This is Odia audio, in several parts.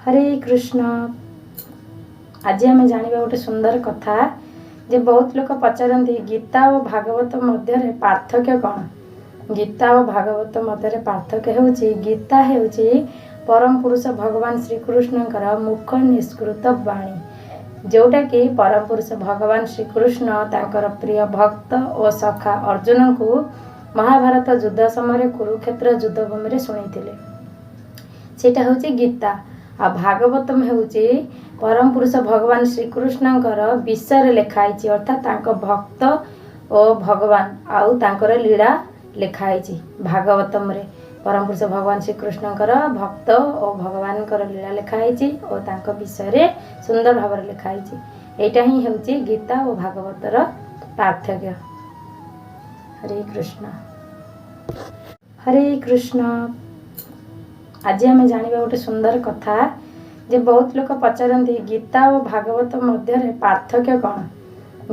ହରେ କୃଷ୍ଣ। ଆଜି ଆମେ ଜାଣିବା ଗୋଟେ ସୁନ୍ଦର କଥା ଯେ ବହୁତ ଲୋକ ପଚାରନ୍ତି, ଗୀତା ଓ ଭାଗବତ ମଧ୍ୟରେ ପାର୍ଥକ୍ୟ କ'ଣ? ଗୀତା ଓ ଭାଗବତ ମଧ୍ୟରେ ପାର୍ଥକ୍ୟ ହେଉଛି, ଗୀତା ହେଉଛି ପରମ ପୁରୁଷ ଭଗବାନ ଶ୍ରୀକୃଷ୍ଣଙ୍କର ମୁଖ ନିଃସୃତ ବାଣୀ, ଯେଉଁଟାକି ପରମ ପୁରୁଷ ଭଗବାନ ଶ୍ରୀକୃଷ୍ଣ ତାଙ୍କର ପ୍ରିୟ ଭକ୍ତ ଓ ସଖା ଅର୍ଜୁନଙ୍କୁ ମହାଭାରତ ଯୁଦ୍ଧ ସମୟରେ କୁରୁକ୍ଷେତ୍ର ଯୁଦ୍ଧଭୂମିରେ ଶୁଣିଥିଲେ। ସେଇଟା ହେଉଛି ଗୀତା। ଆଉ ଭାଗବତମ ହେଉଛି ପରମ ପୁରୁଷ ଭଗବାନ ଶ୍ରୀକୃଷ୍ଣଙ୍କର ବିଷୟରେ ଲେଖା ହେଇଛି, ଅର୍ଥାତ୍ ତାଙ୍କ ଭକ୍ତ ଓ ଭଗବାନ ଆଉ ତାଙ୍କର ଲୀଳା ଲେଖା ହେଇଛି। ଭାଗବତମରେ ପରମ ପୁରୁଷ ଭଗବାନ ଶ୍ରୀକୃଷ୍ଣଙ୍କର ଭକ୍ତ ଓ ଭଗବାନଙ୍କର ଲୀଳା ଲେଖା ହେଇଛି ଓ ତାଙ୍କ ବିଷୟରେ ସୁନ୍ଦର ଭାବରେ ଲେଖା ହେଇଛି। ଏଇଟା ହିଁ ହେଉଛି ଗୀତା ଓ ଭାଗବତର ପାର୍ଥକ୍ୟ। ହରେ କୃଷ୍ଣ, ହରେ କୃଷ୍ଣ। ଆଜି ଆମେ ଜାଣିବା ଗୋଟେ ସୁନ୍ଦର କଥା ଯେ ବହୁତ ଲୋକ ପଚାରନ୍ତି, ଗୀତା ଓ ଭାଗବତ ମଧ୍ୟରେ ପାର୍ଥକ୍ୟ କ'ଣ?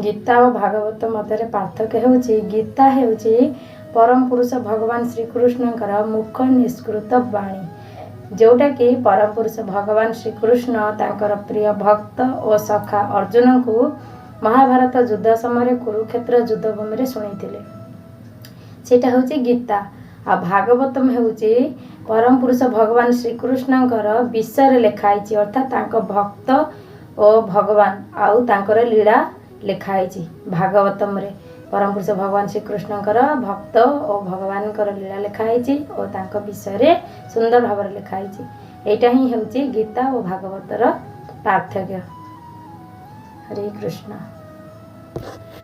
ଗୀତା ଓ ଭାଗବତ ମଧ୍ୟରେ ପାର୍ଥକ୍ୟ ହେଉଛି, ଗୀତା ହେଉଛି ପରମ ପୁରୁଷ ଭଗବାନ ଶ୍ରୀକୃଷ୍ଣଙ୍କର ମୁଖ ନିଃସୃତ ବାଣୀ, ଯେଉଁଟାକି ପରମ ପୁରୁଷ ଭଗବାନ ଶ୍ରୀକୃଷ୍ଣ ତାଙ୍କର ପ୍ରିୟ ଭକ୍ତ ଓ ସଖା ଅର୍ଜୁନଙ୍କୁ ମହାଭାରତ ଯୁଦ୍ଧ ସମୟରେ କୁରୁକ୍ଷେତ୍ର ଯୁଦ୍ଧଭୂମିରେ ଶୁଣିଥିଲେ। ସେଇଟା ହେଉଛି ଗୀତା। ଆଉ ଭାଗବତମ ହେଉଛି ପରମ ପୁରୁଷ ଭଗବାନ ଶ୍ରୀକୃଷ୍ଣଙ୍କର ବିଷୟରେ ଲେଖା ହେଇଛି, ଅର୍ଥାତ୍ ତାଙ୍କ ଭକ୍ତ ଓ ଭଗବାନ ଆଉ ତାଙ୍କର ଲୀଳା ଲେଖା ହେଇଛି। ଭାଗବତମରେ ପରମ ପୁରୁଷ ଭଗବାନ ଶ୍ରୀକୃଷ୍ଣଙ୍କର ଭକ୍ତ ଓ ଭଗବାନଙ୍କର ଲୀଳା ଲେଖା ହେଇଛି ଓ ତାଙ୍କ ବିଷୟରେ ସୁନ୍ଦର ଭାବରେ ଲେଖା ହେଇଛି। ଏଇଟା ହିଁ ହେଉଛି ଗୀତା ଓ ଭାଗବତର ପାର୍ଥକ୍ୟ। ହରେ କୃଷ୍ଣ।